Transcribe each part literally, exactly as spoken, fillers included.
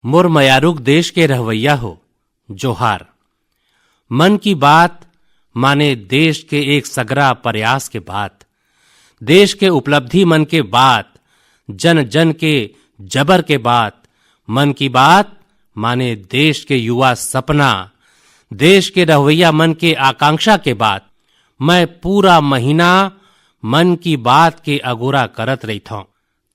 मोर मयारुक देश के रहवैया हो, जोहार। मन की बात माने देश के एक सगरा प्रयास के बात, देश के उपलब्धि मन के बात, जन जन के जबर के बात। मन की बात माने देश के युवा सपना, देश के रहवैया मन के आकांक्षा के बात। मैं पूरा महीना मन की बात के अगोरा करत रहिथौं,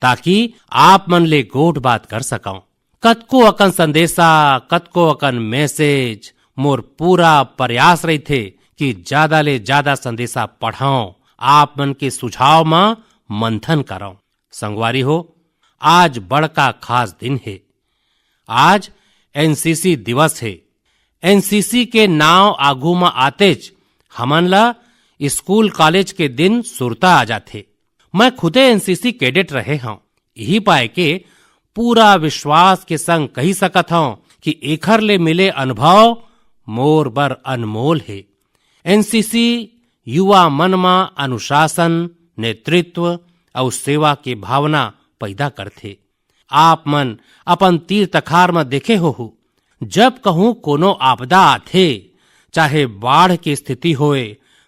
ताकि आप मन ले गोठ बात कर सकौं। कतको अकन संदेशा, कतको अकन मैसेज, मोर पूरा प्रयास रहिथे कि ज्यादा ले ज्यादा संदेशा पढ़ौं, आप मन के सुझाव म मंथन करौं। संगवारी हो, आज बड़का खास दिन हे। आज एनसीसी दिवस हे। एनसीसी के नांव आगू म आतेच हमन ला स्कूल कॉलेज के दिन सुरता आ जाथे। मैं खुदे एनसीसी कैडेट रहे हंव, इही पाय के पूरा विश्वास के संग कही सकत हंव कि एखर ले मिले अनुभव मोर बर अनमोल हे। एनसीसी युवा मन म अनुशासन, नेतृत्व अउ सेवा के भावना पैदा करथे। आप मन अपन तीर तखार म देखे होहू, जब कहूं कोनो आपदा आथे, चाहे बाढ़ के स्थिति होय,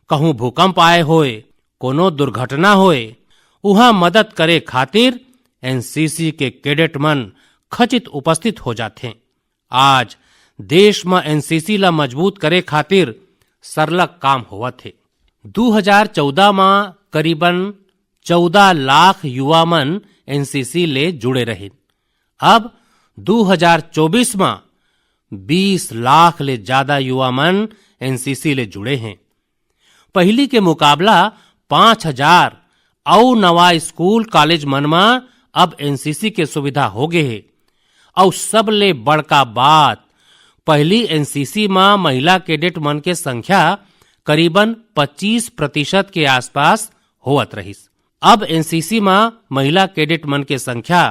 कहूं भूकंप आए होय, कोनो दुर्घटना होय, उहां मदद करे खातिर एनसीसी के कैडेट मन खचित उपस्थित हो जाथें। आज देश म एनसीसी ला मजबूत करे खातिर सरलग काम होवत हे। दू हजार चौदह म करीबन चौदह लाख युवा मन एनसीसी ले जुड़े रहिन। अब दू हजार चौबीस म बीस लाख ले ज्यादा युवा मन एनसीसी ले जुड़े हें। पहिली के मुकाबला पाँच हजार अउ नवा स्कूल कॉलेज मन म अब एनसीसी के सुविधा हो गे हे। अउ सबले बड़का बात, पहिली एनसीसी म महिला कैडेट मन के संख्या करीबन पच्चीस प्रतिशत के आसपास होवत रहिस। अब एनसीसी म महिला कैडेट मन के संख्या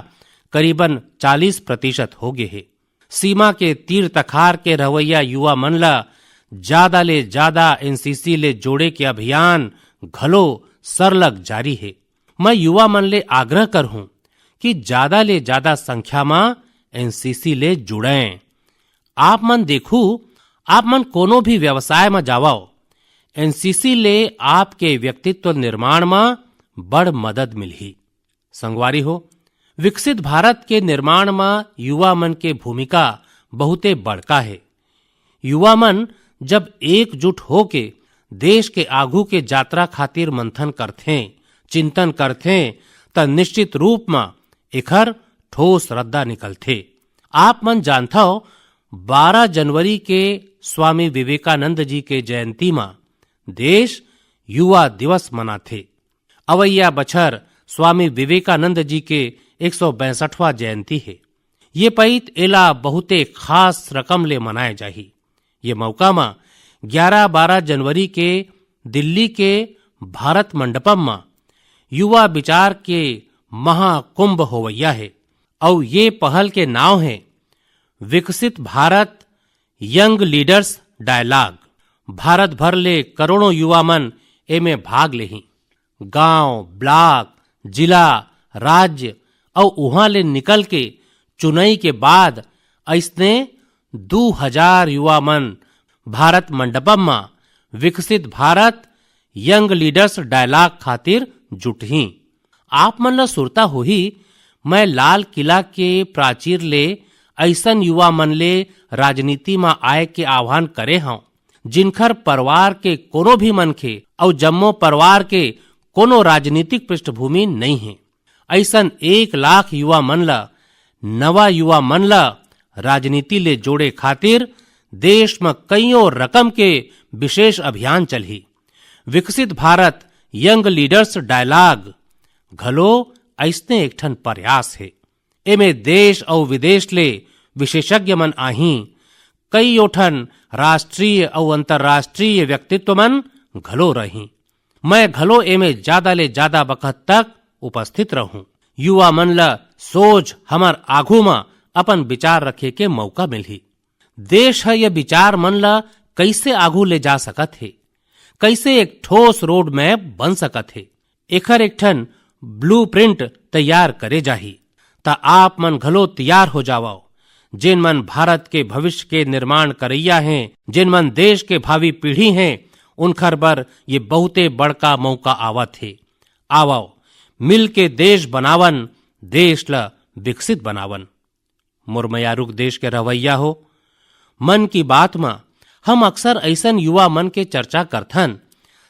करीबन चालीस प्रतिशत हो गे हे। सीमा के तीर तखार के रहवैया युवा मन ला ज्यादा ले ज्यादा एनसीसी ले जोड़े के अभियान घलो सरलग जारी हे। मैं युवा मन ले आग्रह करहूं कि ज्यादा ले ज्यादा संख्या म एनसीसी ले जुड़ें। आप मन देखू, आप मन कोनो भी व्यवसाय म जावव, एनसीसी ले आपके व्यक्तित्व निर्माण म बड़ मदद मिलही। संगवारी हो, विकसित भारत के निर्माण म युवा मन के भूमिका बहुते बड़का हे। युवा मन जब एकजुट होके देश के आगू के यात्रा खातिर मंथन करथें, चिंतन करथें, त निश्चित रूप म एखर ठोस रद्दा निकलथे। आप मन जानथव, बारह जनवरी के स्वामी विवेकानंद जी के जयंती म देश युवा दिवस मनाथे। अवइया बछर स्वामी विवेकानंद जी के एक सौ पैंसठवां जयंती हे। ये पइत एला बहुते खास रकम ले मनाए जाही। ये मौका म ग्यारह बारह जनवरी के दिल्ली के भारत मंडपम म युवा विचार के महाकुंभ होवइया हे, अउ ये पहल के नाव हे Viksit Bharat young leaders dialogue. Bharat भर ले करोड़ों युवा मन एमे भाग लेही। गांव, ब्लॉक, जिला, राज्य अउ उहां ले निकल के चुनई के बाद अइसने दू हजार युवा मन भारत मंडपम म विकसित भारत यंग लीडर्स डायलॉग खातिर जुटही। आप मन ल सुरता होही, मैं लाल किला के प्राचीर ले अइसन युवा मन ले राजनीति म आए के आह्वान करे हंव, जिनखर परिवार के कोनो भी मनखे अउ जम्मो परिवार के कोनो राजनीतिक पृष्ठभूमि नइ हे। अइसन एक लाख युवा मन ल, नवा युवा मन ल राजनीति ले जोड़े खातिर देश म कइयों रकम के विशेष अभियान चलही। विकसित भारत यंग लीडर्स डायलॉग घलो अइसने एक ठन प्रयास हे। एमे देश अउ विदेश ले विशेषज्ञ मन आही। कइयों ठन राष्ट्रीय अउ अंतर्राष्ट्रीय व्यक्तित्व मन घलो रही। मैं घलो एमे ज्यादा ले ज्यादा बखत तक उपस्थित रहूं। युवा मन ल सोझ हमर आघू म अपन विचार रखे के मौका मिलही। देश ह ये विचार मन ल कइसे आघू ले जा सकत हे, कइसे एक ठोस रोड मैप बन सकत हे, एखर एक ठन ब्लूप्रिंट तैयार करे जाही। त आप मन घलो तैयार हो जावव, जेन मन भारत के भविष्य के निर्माण करइया हें, जेन मन देश के भावी पीढ़ी हें, उनखर बर ये बहुते बड़का मौका आवत हे। आवव, मिल के देश बनावन, देश ल विकसित बनावन। मोर मयारुक देश के रहवैया हो, मन की बात म हम अक्सर अइसन युवा मन के चर्चा करथन,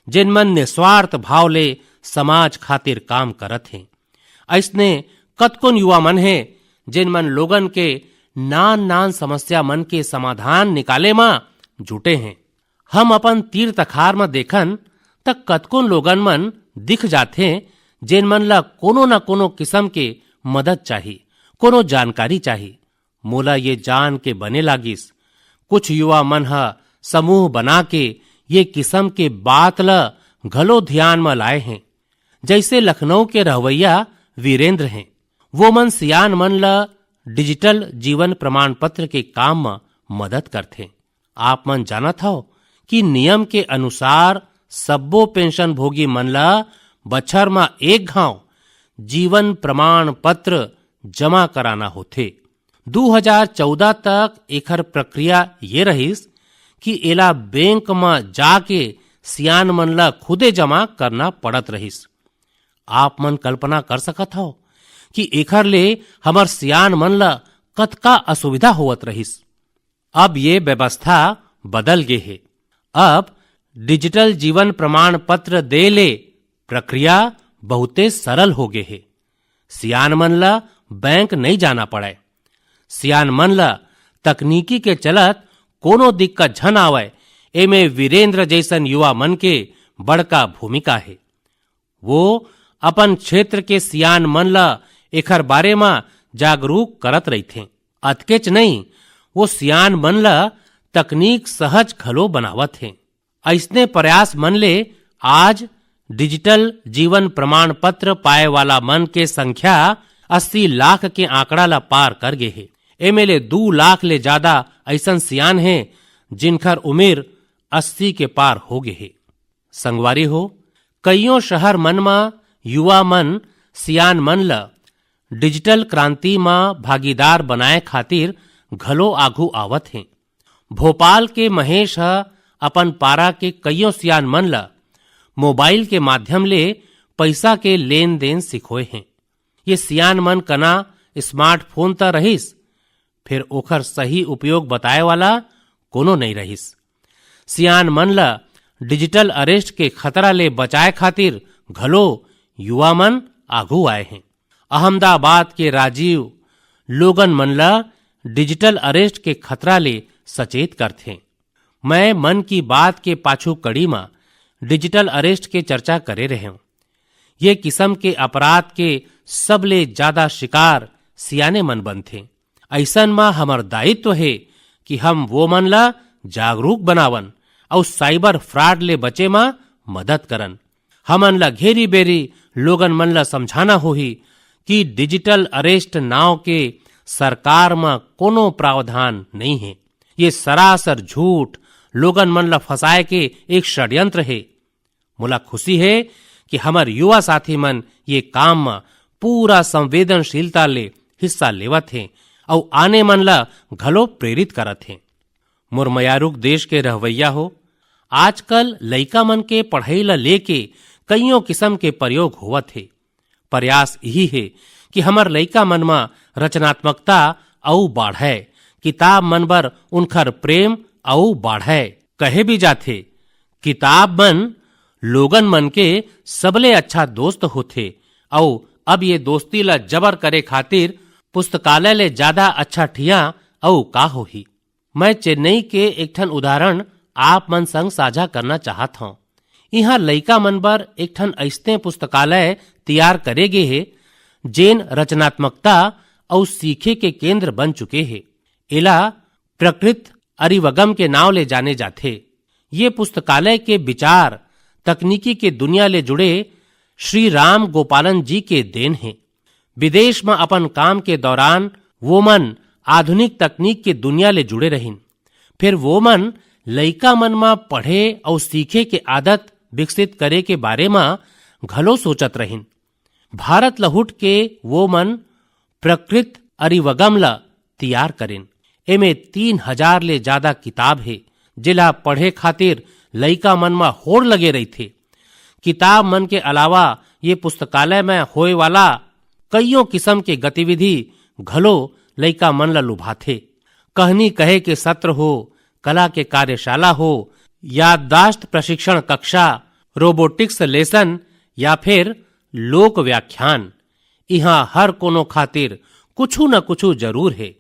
जेन मन निस्वार्थ भाव ले समाज खातिर काम करत हें। अइसने कतकोन युवा मन हें, जेन मन लोगन के नान-नान समस्या मन के समाधान निकाले म जुटे हें। हम अपन तीर तखार म देखन, त कतकोन लोगन मन दिख जाथें, जेन मन ल कोनो न कोनो किसम के मदद चाही, कोनो जानकारी चाही। मोला ये जान के बने लागिस, कुछ युवा मन ह समूह बना के ये किसम के बात ल घलो ध्यान म लाए हें। जइसे लखनऊ के रहवैया वीरेंद्र हें, वो मन सियान मन ल डिजिटल जीवन प्रमाण पत्र के काम म मदद करथें। आप मन जानत हव कि नियम के अनुसार सब्बो पेंशन भोगी मन ल बछर म एक घांव जीवन प्रमाण पत्र जमा कराना होथे। दू हजार चौदह तक एखर प्रक्रिया ये रहिस कि एला बैंक म जाके सियान मन ल खुदे जमा करना पड़त रहिस। आप मन कल्पना कर सकत हव कि एखर ले हमर सियान मन ल कतका असुविधा होवत रहिस। अब ये व्यवस्था बदल गे हे। अब डिजिटल जीवन प्रमाण पत्र दे ले प्रक्रिया बहुते सरल हो गे हे। सियान मन ल बैंक नइ जाना पड़य। सियान मन ल तकनीकी के चलत कोनो दिक्कत झन आवय। एमे वीरेंद्र जइसन युवा मन के बड़का भूमिका हे। वो अपन क्षेत्र के सियान मन ल एखर बारे म जागरूक करत रहिथें। अतकेच नइ, वो सियान मन ल तकनीक सहज घलो बनावत हें। अइसने प्रयास मन ले आज डिजिटल जीवन प्रमाण पत्र पाए वाला मन के संख्या अस्सी लाख के आंकड़ा ल पार कर गे हे। एमे ले दू लाख ले जादा अइसन सियान हें, जिनखर उमिर अस्सी के पार हो गे हे। संगवारी हो, कइयों शहर मन म युवा मन सियान मन ल डिजिटल क्रांति म भागीदार बनाए खातिर घलो आघू आवत हें। भोपाल के महेश ह अपन पारा के कइयों सियान मन ल मोबाइल के माध्यम ले पइसा के लेन देन सिखोए हें। ये सियान मन कना स्मार्टफोन त रहिस, फेर ओखर सही उपयोग बताए वाला कोनो नइ रहिस। सियान मन ल डिजिटल अरेस्ट के खतरा ले बचाए खातिर घलो युवा मन आघू आए हें। अहमदाबाद के राजीव लोगन मन ल डिजिटल अरेस्ट के खतरा ले सचेत करथे। मैं मन की बात के पाछू कड़ी म डिजिटल अरेस्ट के चर्चा करे रहेंव। ये किसम के अपराध के सबले जादा शिकार सियाने मन बनथे। अइसन म हमर दायित्व हे कि हम वो मन ल जागरूक बनावन अउ साइबर फ्रॉड ले बचे म मदद करन। हमन ल घेरी बेरी लोगन मन ल समझाना होही कि डिजिटल अरेस्ट नाव के सरकार म कोनो प्रावधान नइ हे। ये सरासर झूठ, लोगन मन ल फंसाए के एक षड्यंत्र हे। मोला खुशी हे कि हमर युवा साथी मन ये काम म पूरा संवेदनशीलता ले हिस्सा लेवत हें अउ आने मन ल घलो प्रेरित करत हें। मोर मयारुक देश के रहवैया हो, आजकल लइका मन के पढ़ई ल लेके कइयों किसम के प्रयोग होवत हे। प्रयास इही हे कि हमर लइका मन म रचनात्मकता अउ बाढ़य, किताब मन बर उनखर प्रेम अउ बाढ़य। कहे भी जाथे, किताब मन लोगन मन के सबले अच्छा दोस्त होथे, अउ अब ये दोस्ती ल जबर करे खातिर पुस्तकालय ले जादा अच्छा ठिया अउ का होही। मैं चेन्नई के एक ठन उदाहरण आप मन संग साझा करना चाहत हौं। इहाँ लइका मन बर एक ठन अइसने पुस्तकालय तियार करे गे हे, जेन रचनात्मकता अउ सीखे के केंद्र बन चुके हे। एला प्रकृत अरिवगम के नांव ले जाने जाथे। ये पुस्तकालय के विचार तकनीकी के दुनिया ले जुड़े श्री राम गोपालन जी के देन हे। विदेश म अपन काम के दौरान वो मन आधुनिक तकनीक के दुनिया ले जुड़े रहिन। फिर वो मन लइका मन म पढ़े अउ सीखे के आदत विकसित करे के बारे म घलो सोचत रहिन। भारत लहुट के वो मन प्रकृत अरिवगम ल तियार करिन। एमे तीन हजार ले जादा किताब हे, जेला पढ़े खातिर लइका मन म होड़ लगे रहिथे। किताब मन के अलावा ये पुस्तकालय म होए वाला कइयों किसम के गतिविधि घलो लइका मन ल लुभाथे। कहनी कहे के सत्र हो, कला के कार्यशाला हो, याददाश्त प्रशिक्षण कक्षा, रोबोटिक्स लेसन या फिर लोक व्याख्यान, इहाँ हर कोनो खातिर कुछु न कुछु जरूर हे,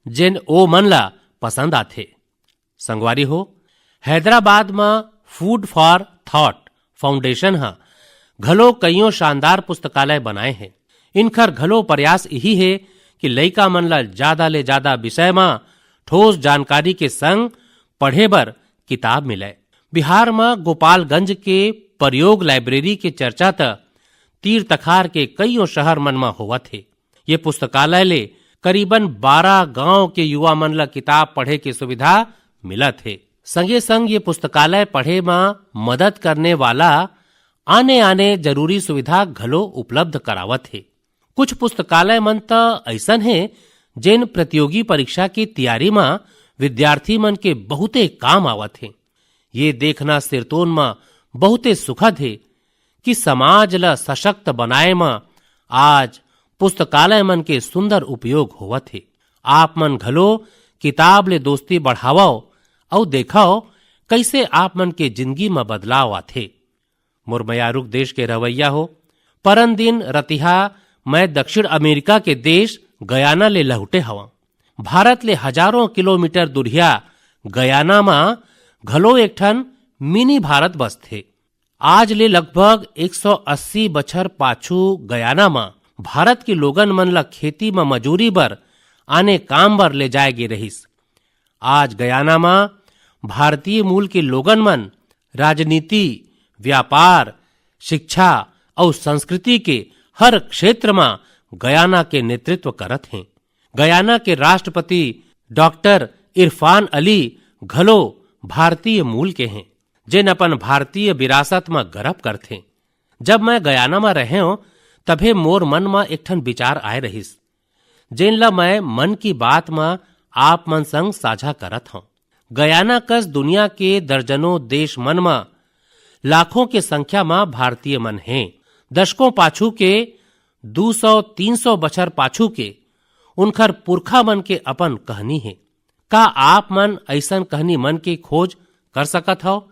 जेन ओ मन ला पसंद आथे। संगवारी हो, हैदराबाद म Food for Thought Foundation ह घलो कइयों शानदार पुस्तकालय बनाए हे। इनखर घलो प्रयास इही हे कि लइका मन ला जादा ले जादा विषय म ठोस जानकारी के संग पढ़े बर किताब मिलय। बिहार म गोपालगंज के प्रयोग लाइब्रेरी के चर्चा त तीर तखार के कइयों शहर मन म होवत हे। ये पुस्तकालय ले करीबन बारह गांव के युवा मन ल किताब पढ़े के सुविधा मिलत हे। संगे संग ये पुस्तकालय पढ़े म मदद करने वाला आने-आने जरूरी सुविधा घलो उपलब्ध करावत हे। कुछ पुस्तकालय मन त अइसन हे, जेन प्रतियोगी परीक्षा के तियारी म विद्यार्थी मन के बहुते काम आवत हे। ये देखना सिरतोन म बहुते सुखद हे कि समाज ल सशक्त बनाए म आज पुस्तकालय मन के सुंदर उपयोग होवत हे। आप मन घलो किताब ले दोस्ती बढ़ावव अउ देखव, कइसे आप मन के जिंदगी म बदलाव आथे। मोर मयारुक देश के रहवैया हो, परन दिन रतिहा मैं दक्षिण अमेरिका के देश गयाना ले लहुटे हवं। भारत ले हजारों किलोमीटर दुरिहा गयाना म घलो एक ठन मिनी भारत बसथे। आज ले लगभग एक सौ अस्सी बछर पाछू गयाना म भारत के लोगन मन ल खेती म मजूरी बर आने काम बर ले जाए गे रहिस। आज गयाना म भारतीय मूल के लोगन मन राजनीति, व्यापार, शिक्षा अउ संस्कृति के हर क्षेत्र म गयाना के नेतृत्व करत हें। गयाना के राष्ट्रपति डॉक्टर इरफान अली घलो भारतीय मूल के हें, जेन अपन भारतीय विरासत म गरब करथें। जब मैं गयाना म रहेंव, तभे मोर मन म एक ठन विचार आए रहिस, जेन ल मैं मन की बात म आप मन संग साझा करत हंव। गयाना कस दुनिया के दर्जनों देश मन म लाखों के संख्या म भारतीय मन हें। दशकों पाछू के, दू सौ तीन सौ बछर पाछू के उनखर पुरखा मन के अपन कहनी हे। का आप मन अइसन कहनी मन के खोज कर सकत हव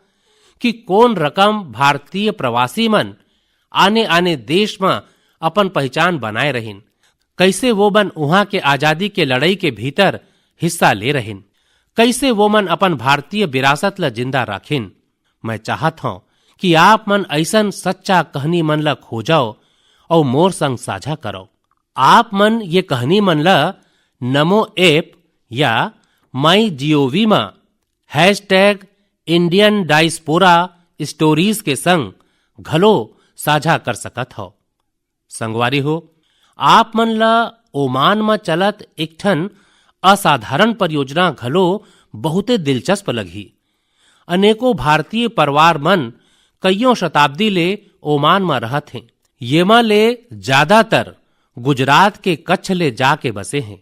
कि कोन रकम भारतीय प्रवासी मन आने-आने देश म अपन पहिचान बनाए रहिन, कइसे वो मन उहाँ के आजादी के लड़ई के भीतर हिस्सा ले रहिन, कइसे वो मन अपन भारतीय विरासत ल जिंदा राखिन? मैं चाहत हंव कि आप मन अइसन सच्चा कहनी मन ल खोजव अउ मोर संग साझा करव। आप मन ये कहनी मन ल नमो ऐप या माई जीओवी म hashtag Indian Diaspora Stories के संग घलो साझा कर सकत हव। संगवारी हो, आप मन ल ओमान म चलत एक ठन असाधारण परियोजना घलो बहुते दिलचस्प लगही। अनेकों भारतीय परिवार मन कइयों शताब्दी ले ओमान म रहत हें। येमा ले ज्यादातर गुजरात के कच्छ ले जाके बसे हें।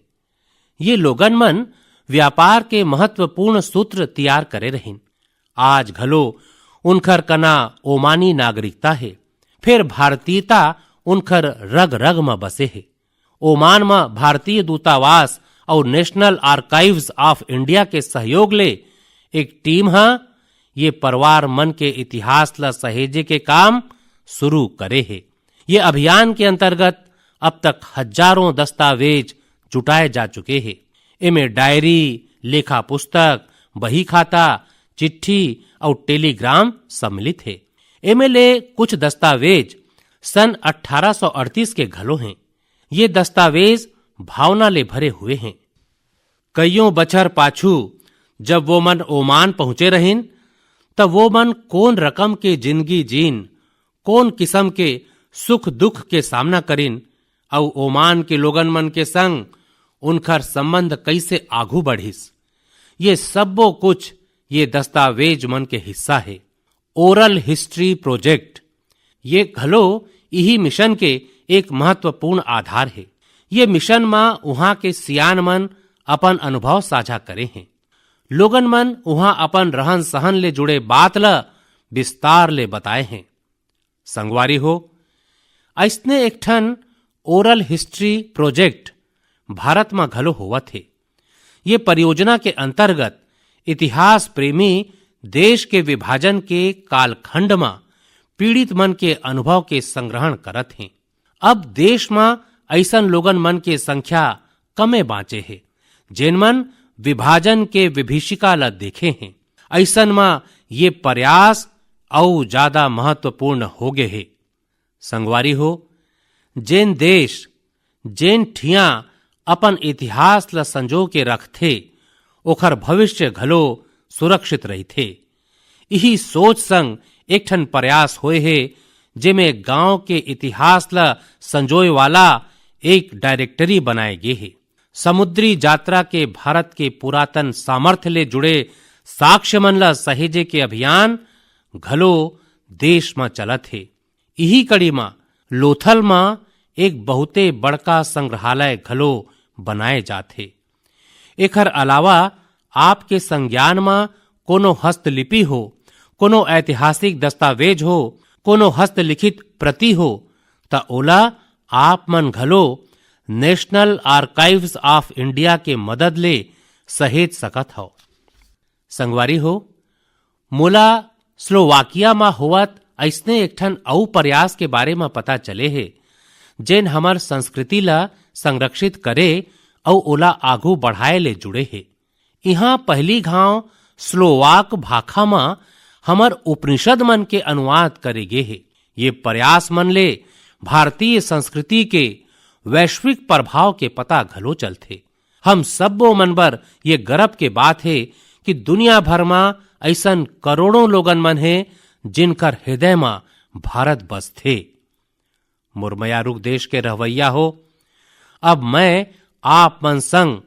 ये लोगन मन व्यापार के महत्वपूर्ण सूत्र तियार करे रहिन। आज घलो उनखर कना ओमानी नागरिकता हे, फेर भारतीयता उनखर रग-रग म बसे हे। ओमान म भारतीय दूतावास अउ National Archives of India के सहयोग ले एक टीम ह ये परिवार मन के इतिहास ल सहेजे के काम शुरू करे हे। ये अभियान के अंतर्गत अब तक हजारों दस्तावेज जुटाए जा चुके हे। एमे डायरी, लेखा पुस्तक, बही खाता, चिट्ठी अउ टेलीग्राम सम्मिलित हे। एमे ले कुछ दस्तावेज सन अठारह सौ अड़तीस के घलो हें। ये दस्तावेज भावना ले भरे हुए हें। कइयों बछर पाछू जब वो मन ओमान पहुंचे रहिन, तब वो मन कोन रकम के जिंदगी जीन, कोन किसम के सुख दुख के सामना करिन, अउ ओमान के लोगन मन के संग उनखर संबंध कइसे आघू बढ़िस, ये सब्बो कुछ ये दस्तावेज मन के हिस्सा हे। Oral History Project, ये घलो इही मिशन के एक महत्वपूर्ण आधार हे। ये मिशन म उहाँ के सियान मन अपन अनुभव साझा करे हें। लोगन मन उहां अपन रहन सहन ले जुड़े बात ल विस्तार ले बताए हें। संगवारी हो, अइसने एक ठन oral history project भारत म घलो होवत हे। ये परियोजना के अंतर्गत इतिहास प्रेमी देश के विभाजन के कालखंड म पीड़ित मन के अनुभव के संग्रहण करत हें। अब देश म अइसन लोगन मन के संख्या कमे बांचे हे, जेन मन विभाजन के विभीषिका ल देखे हें। अइसन म ये प्रयास अउ जादा महत्वपूर्ण हो गे हे। संगवारी हो, जेन देश, जेन ठिया अपन इतिहास ल संजो के रखथे, ओखर भविष्य घलो सुरक्षित रहिथे। इही सोच संग एक ठन प्रयास होए हे, जेमे गांव के इतिहास ल संजोए वाला एक डायरेक्टरी बनाए गे हे। समुद्री यात्रा के भारत के पुरातन सामर्थ्य ले जुड़े साक्ष्य मन ल सहेजे के अभियान घलो देश म चलत हे। इही कड़ी म लोथल म एक बहुते बड़का संग्रहालय घलो बनाए जात हे। एखर अलावा आपके संज्ञान म कोनो हस्तलिपि हो, कोनो ऐतिहासिक दस्तावेज हो, कोनो हस्तलिखित प्रति हो, त ओला आप मन घलो National Archives of India के मदद ले सहेज सकत हव। संगवारी हो, मोला स्लोवाकिया म होवत अइसने एक ठन अउ प्रयास के बारे म पता चले हे, जेन हमर संस्कृति ल संरक्षित करे अउ ओला आघू बढ़ाए ले जुड़े हे। इहां पहिली घांव स्लोवाक भाखा म हमर उपनिषद मन के अनुवाद करे गे हे। ये प्रयास मन ले भारतीय संस्कृति के वैश्विक प्रभाव के पता घलो चलथे। हम सब्बो मन बर ये गरब के बात हे कि दुनिया भर म अइसन करोड़ों लोगन मन हे, जिनकर हृदय म भारत बसथे। मोर मयारुक देश के रहवैया हो, अब मैं आप मन संग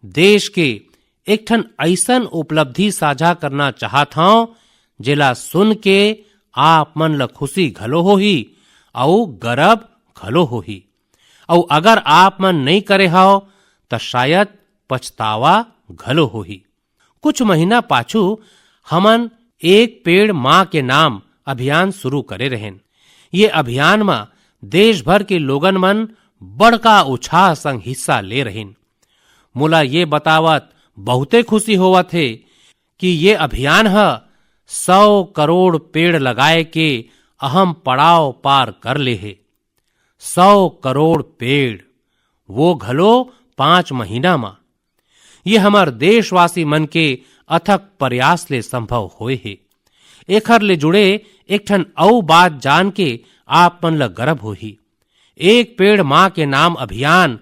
देश के एक ठन अइसन उपलब्धि साझा करना चाहत हंव, जेला सुन के आप मन ल खुशी घलो होही अउ गरब घलो होही। अउ अगर आप मन नइ करे हव, त शायद पछतावा घलो होही। कुछ महीना पाछू हमन एक पेड़ मां के नाम अभियान शुरू करे रहेन। ये अभियान म देश भर के लोगन मन बड़का उत्साह संग हिस्सा ले रहिन। मोला ये बतावत बहुते खुशी होवत हे कि ये अभियान ह सौ करोड़ पेड़ लगाए के अहम पड़ाव पार कर ले हे। सौ करोड़ पेड़, वो घलो पांच महीना म। ये हमर देशवासी मन के अथक प्रयास ले संभव होए हे। एखर ले जुड़े एक ठन अउ बात जान के आप मन ल गर्व होही। एक पेड़ मां के नाम अभियान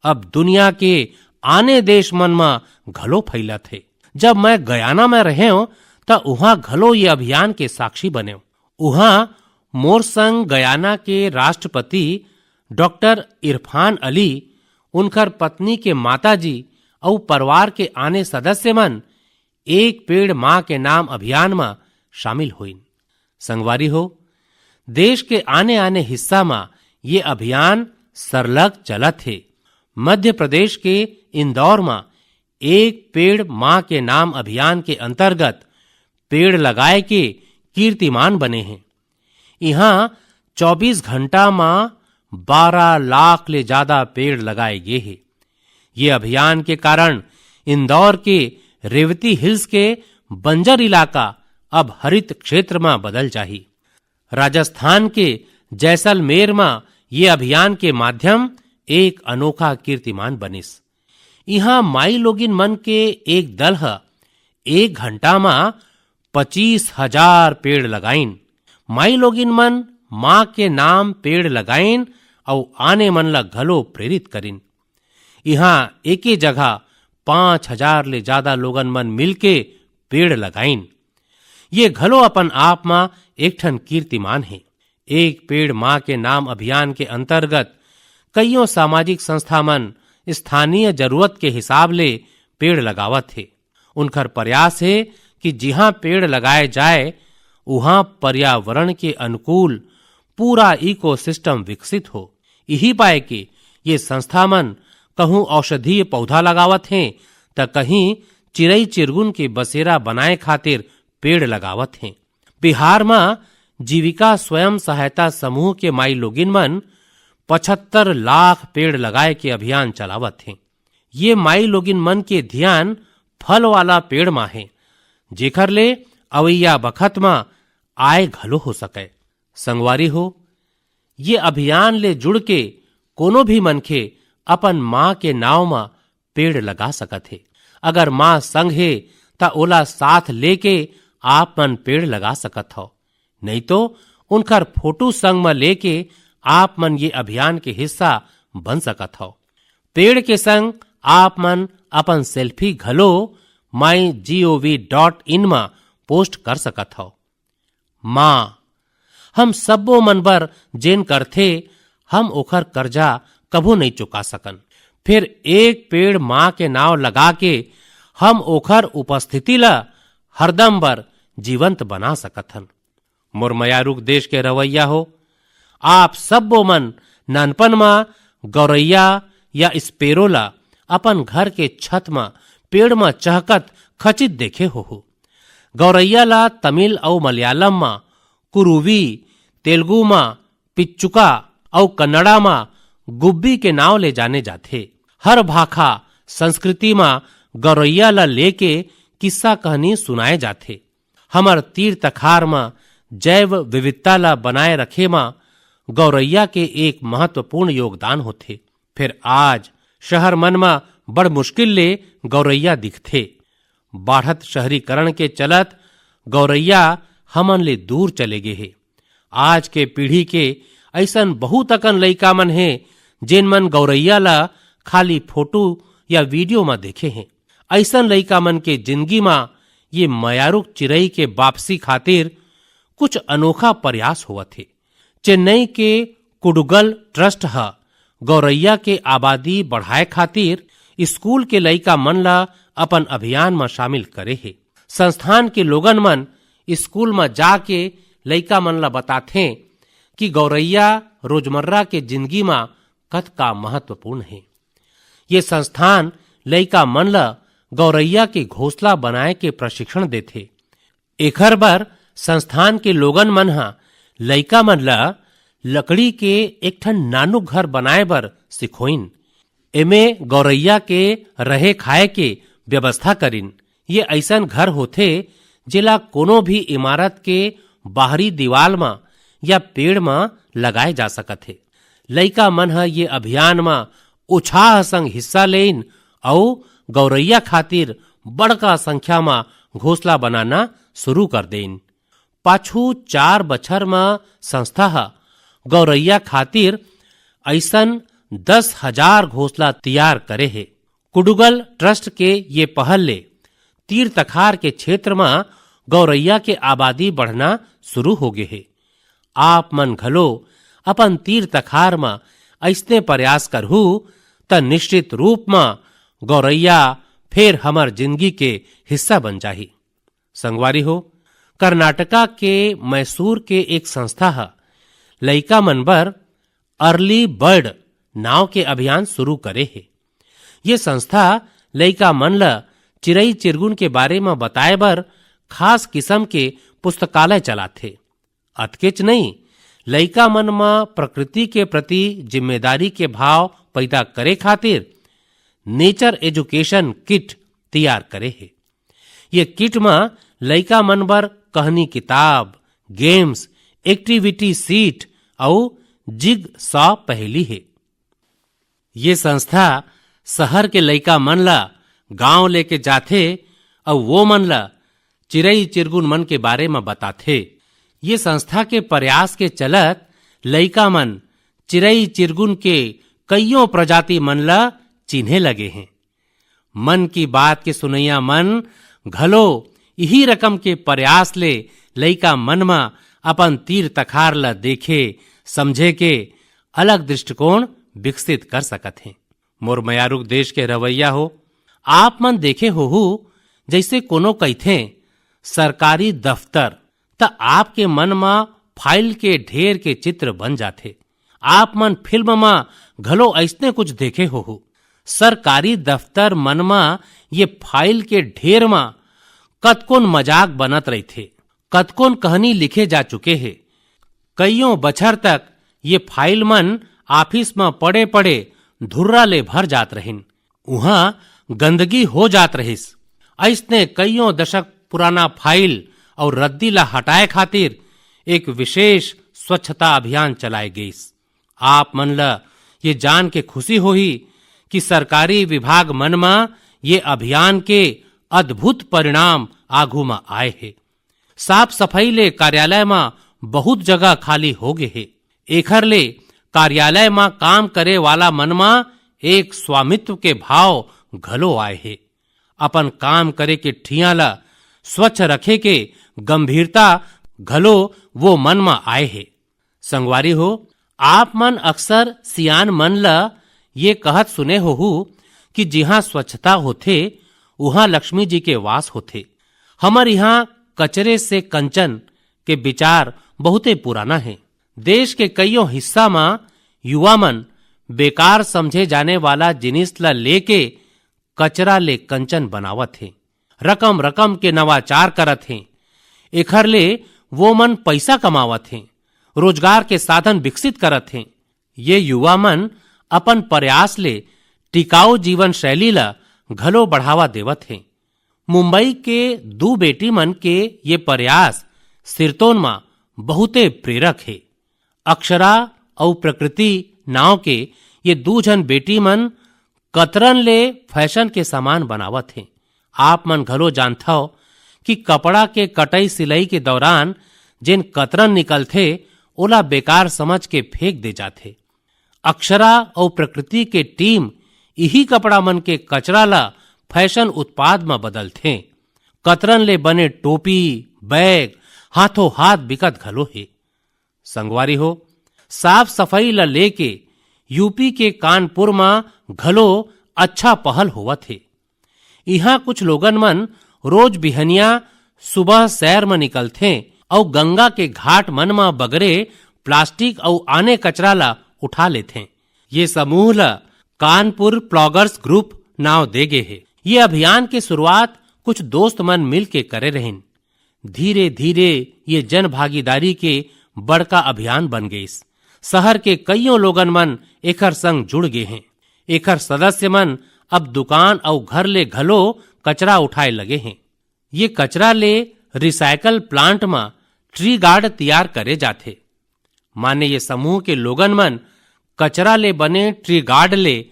अब दुनिया के आने देश मन म घलो फैलत हे। जब मैं गयाना म रहेंव, त उहां घलो ये अभियान के साक्षी बनेंव। उहां मोर संग गयाना के राष्ट्रपति डॉक्टर इरफान अली, उनकर पत्नी के माताजी अउ परिवार के आने सदस्य मन एक पेड़ मां के नाम अभियान म शामिल होइन। संगवारी हो, देश के आने-आने हिस्सा म ये अभियान सरलग चलत हे। मध्य प्रदेश के इंदौर म एक पेड़ मां के नाम अभियान के अंतर्गत पेड़ लगाए के कीर्तिमान बने हे। इहां चौबीस घंटा म बारह लाख ले जादा पेड़ लगाए गे हे। ये अभियान के कारण इंदौर के रेवती हिल्स के बंजर इलाका अब हरित क्षेत्र म बदल जाही। राजस्थान के जैसलमेर म ये अभियान के माध्यम एक अनोखा कीर्तिमान बनिस। इहां माईलोगिन मन के एक दल ह एक घंटा म पच्चीस हजार पेड़ लगाइन। माईलोगिन मन मां के नाम पेड़ लगाइन अउ आने मन ल घलो प्रेरित करिन। इहां एके जगह पांच हजार ले जादा लोगन मन मिलके पेड़ लगाइन। ये घलो अपन आप म एक ठन कीर्तिमान हे। एक पेड़ मां के नाम अभियान के अंतर्गत कइयों सामाजिक संस्था मन स्थानीय जरूरत के हिसाब ले पेड़ लगावत हे। उनकर प्रयास हे कि जिहां पेड़ लगाए जाए, उहां पर्यावरण के अनुकूल पूरा इकोसिस्टम विकसित हो। इही पाय के ये संस्था मन कहूं औषधीय पौधा लगावत हें, त कहीं चिरई चिरगुन के बसेरा बनाए खातिर पेड़ लगावत हें। बिहार म जीविका स्वयं सहायता समूह के माई लोगिन मन पचहत्तर लाख पेड़ लगाए के अभियान चलावत हें। ये माई लोगिन मन के ध्यान फल वाला पेड़ म हे, जेखर ले अवइया बखत म आय घलो हो सकय। संगवारी हो, ये अभियान ले जुड़ के कोनो भी मनखे अपन माँ के नाव म पेड़ लगा सकत हे। अगर माँ संग हे, त ओला साथ लेके आप मन पेड़ लगा सकत हव। नहीं तो उनकर फोटो संग म लेके आप मन ये अभियान के हिस्सा बन सकत हव। पेड़ के संग आप मन अपन सेल्फी घलो mygov dot in म पोस्ट कर सकत हव। माँ, हम सब्बो मन बर जेन करथे, हम ओखर करजा कभू नइ चुका सकन। फिर एक पेड़ माँ के नाव लगा के हम ओखर उपस्थिति ल हरदम बर जीवंत बना सकत हन। मोर मयारुक देश के रवैया हो, आप सब्बो मन नानपन म गौरैया या स्पेरो ल अपन घर के छत म पेड़ म चहकत खचित देखे होहू। गौरैया ल तमिल अउ मलयालम म कुरुवी, तेलुगु म पिच्चुका अउ कन्नड़ा म गुब्बी के नाव ले जाने जाथे। हर भाखा संस्कृति म गौरैया ल लेके किस्सा कहनी सुनाए जाथे। हमर तीर तखार म जैव विविधता ल बनाए रखे म गौरैया के एक महत्वपूर्ण योगदान होथे। फेर आज शहर मन म बड़ मुश्किल ले गौरैया दिखथे। बाढ़त शहरीकरण के चलत गौरैया हमन ले दूर चले गे हे। आज के पीढ़ी के अइसन बहुत अकन लइका मन हे, जेन मन गौरैया ल खाली फोटो या वीडियो म देखे हे। अइसन लइका मन के जिंदगी म ये मयारुक चिरई के वापसी खातिर कुछ अनोखा प्रयास होवत हे। चेन्नई के कुडुगल ट्रस्ट ह गौरैया के आबादी बढ़ाए खातिर स्कूल के लइका मन ल अपन अभियान म शामिल करे हे। संस्थान के लोगन मन स्कूल म जाके लइका मन ल बताथे कि गौरैया रोजमर्रा के जिंदगी म कतका महत्वपूर्ण हे। ये संस्थान लइका मन ल गौरैया के घोंसला बनाए के प्रशिक्षण देथे। एखर बर संस्थान के लोगन मन ह लइका मन ल लकड़ी के एक ठन नानुक घर बनाए बर सिखोइन। एमे गौरैया के रहे खाए के व्यवस्था करिन। ये अइसन घर होथे, जेला कोनो भी इमारत के बाहरी दीवाल म या पेड़ म लगाए जा सकत हे। लइका मन ह ये अभियान म उछाह संग हिस्सा लेइन अउ गौरैया खातिर बड़का संख्या म घोंसला बनाना शुरू कर देइन। पाछू चार बछर म संस्था ह गौरैया खातिर अइसन दस हजार घोंसला तैयार करे हे। कुडुगल ट्रस्ट के ये पहल ले तीर तखार के क्षेत्र म गौरैया के आबादी बढ़ना शुरू हो गे हे। आप मन घलो अपन तीर तखार म अइसने प्रयास करहू, त निश्चित रूप म गौरैया फेर हमर जिंदगी के हिस्सा बन जाही। संगवारी हो, कर्नाटका के मैसूर के एक संस्था ह लइका मन बर अर्ली बर्ड नाव के अभियान शुरू करे हे। ये संस्था लइका मन ल चिरई चिरगुन के बारे म बताए बर खास किसम के पुस्तकालय चलाथे। अतकेच नइ, लइका मन म प्रकृति के प्रति जिम्मेदारी के भाव पैदा करे खातिर नेचर एजुकेशन किट तैयार करे हे। ये किट म लइका मन बर कहनी किताब, गेम्स, एक्टिविटी सीट अउ जिग सॉ पहेली हे। ये संस्था शहर के लइका मन ल गांव लेके जाथे अउ वो मन ल चिरई चिरगुन मन के बारे म बताथे। ये संस्था के प्रयास के चलत लइका मन चिरई चिरगुन के कइयों प्रजाति मन ल चिन्हे लगे हें। मन की बात के सुनइया मन घलो इही रकम के प्रयास ले लइका मन म अपन तीर तखार ल देखे, समझे के अलग दृष्टिकोण विकसित कर सकत हें। मोर मयारुक देश के रवैया हो, आप मन देखे होहू, जइसे कोनो कहिथे सरकारी दफ्तर, त आपके मन म फाइल के ढेर के चित्र बन जाथे। आप मन फिल्म म घलो अइसने कुछ देखे होहू। सरकारी दफ्तर मन म ये फाइल के ढेर म कतकोन मजाक बनत रहिथे, कतकोन कहनी लिखे जा चुके हे। कइयों बछर तक ये फाइल मन ऑफिस म पड़े-पड़े धुर्रा ले भर जात रहिन। उहाँ गंदगी हो जात रहिस। अइसने कइयों दशक पुराना फाइल अउ रद्दी ला हटाए खातिर एक विशेष स्वच्छता अभियान चलाए गइस। आप मन ल ये जान के खुशी होही कि सरकारी विभाग मन म ये अभियान के अद्भुत परिणाम आगू म आए हे। साफ सफाई ले कार्यालय म बहुत जगह खाली हो गे हे। एखर ले कार्यालय म काम करे वाला मन म एक स्वामित्व के भाव घलो आए हे। अपन काम करे के ठिया ल स्वच्छ रखे के गंभीरता घलो वो मन म आए हे। संगवारी हो, आप मन अक्सर सियान मन ल ये कहत सुने होहू कि जिहाँ स्वच्छता होथे, उहाँ लक्ष्मी जी के वास होथे। हमर इहाँ कचरे से कंचन के विचार बहुते पुराना हे। देश के कइयों हिस्सा म युवा मन बेकार समझे जाने वाला जिनिस ल लेके कचरा ले कंचन बनावत हे, रकम रकम के नवाचार करत हे। एखर ले वो मन पइसा कमावत हे, रोजगार के साधन विकसित करत हे। ये युवा मन अपन प्रयास ले टिकाऊ जीवन शैली ल घलो बढ़ावा देवत हे। मुंबई के दू बेटी मन के ये प्रयास सिरतोन म बहुते प्रेरक हे। अक्षरा अउ प्रकृति नांव के ये दू झन बेटी मन कतरन ले फैशन के सामान बनावत हे। आप मन घलो जानथव कि कपड़ा के कटई सिलई के दौरान जेन कतरन निकलथे, ओला बेकार समझ के फेंक दे जाथे। अक्षरा अउ प्रकृति के टीम इही कपड़ा मन के कचरा ला फैशन उत्पाद म बदलथे। कतरन ले बने टोपी, बैग हाथों हाथ बिकत घलो हे। संगवारी हो, साफ सफाई ला लेके यूपी के कानपुर म घलो अच्छा पहल होवत हे। इहाँ कुछ लोगन मन रोज बिहनिया सुबह सैर म निकलथें अउ गंगा के घाट मन म बगरे प्लास्टिक अउ आने कचरा ला उठा लेथें। ये समूह ला कानपुर प्लॉगर्स ग्रुप नाव दे गे हे। ये अभियान के शुरुआत कुछ दोस्त मन मिल के करे रहिन। धीरे-धीरे ये जन भागीदारी के बड़का अभियान बन गइस। शहर के कइयों लोगन मन एखर संग जुड़ गे हें। एखर सदस्य मन अब दुकान अउ घर ले घलो कचरा उठाए लगे हें। ये कचरा ले रिसाइकल प्लांट म ट्री गार्ड तियार करे जाथे। माने ये समूह के लोगन मन कचरा ले बने ट्री गार्ड ले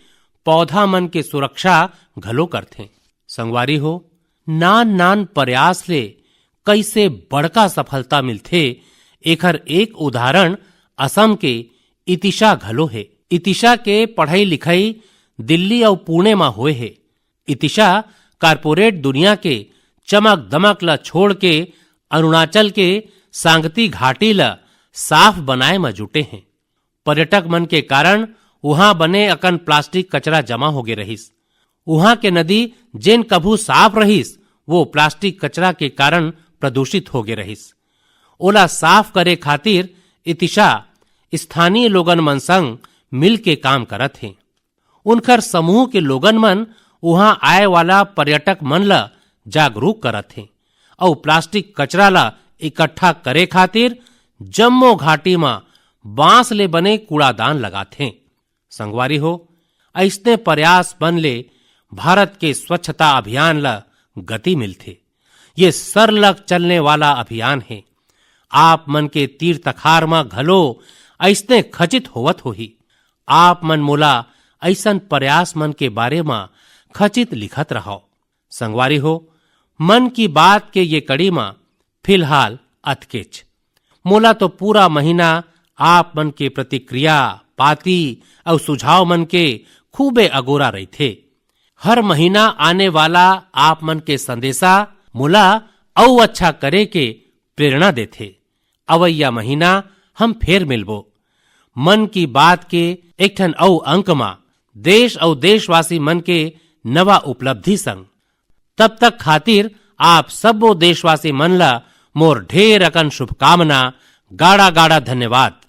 पौधा मन के सुरक्षा घलो करथें। संगवारी हो, नान-नान प्रयास ले कइसे बड़का सफलता मिलथे, एखर एक उदाहरण असम के इतिशा घलो हे। इतिशा के पढ़ई लिखई दिल्ली अउ पुणे म होए हे। इतिशा कॉर्पोरेट दुनिया के चमक दमक ल छोड़ के अरुणाचल के सांगती घाटी ल साफ बनाए म जुटे हें। पर्यटक मन के कारण उहाँ बने अकन प्लास्टिक कचरा जमा होगे रहिस। उहाँ के नदी जेन कभू साफ रहिस, वो प्लास्टिक कचरा के कारण प्रदूषित होगे रहिस। ओला साफ करे खातिर इतिशा स्थानीय लोगन मन संग मिल के काम करत हे। उनकर समूह के लोगन मन उहाँ आए वाला पर्यटक मन ल जागरूक करत हें अउ प्लास्टिक कचरा ल इकट्ठा करे खातिर जम्मो घाटी म बांस ले बने कूड़ादान लगाथें। संगवारी हो, अइसने प्रयास मन ले भारत के स्वच्छता अभियान ल गति मिलथे। ये सरलग चलने वाला अभियान हे। आप मन के तीर तखार म घलो अइसने खचित होवत होही। आप मन मोला अइसन प्रयास मन के बारे म खचित लिखत रहव। संगवारी हो, मन की बात के ये कड़ी म फिलहाल अतकेच। मोला तो पूरा महीना आप मन के प्रतिक्रिया, पाती अउ सुझाव मन के खूबे अगोरा रहिथे। हर महीना आने वाला आप मन के संदेशा मोला अउ अच्छा करे के प्रेरणा देथे। अवइया महीना हम फेर मिलबो मन की बात के एक ठन अउ अंक म, देश अउ देशवासी मन के नवा उपलब्धि संग। तब तक खातिर आप सब्बो देशवासी मन ला मोर ढेर अकन शुभकामना, गाड़ा गाड़ा धन्यवाद।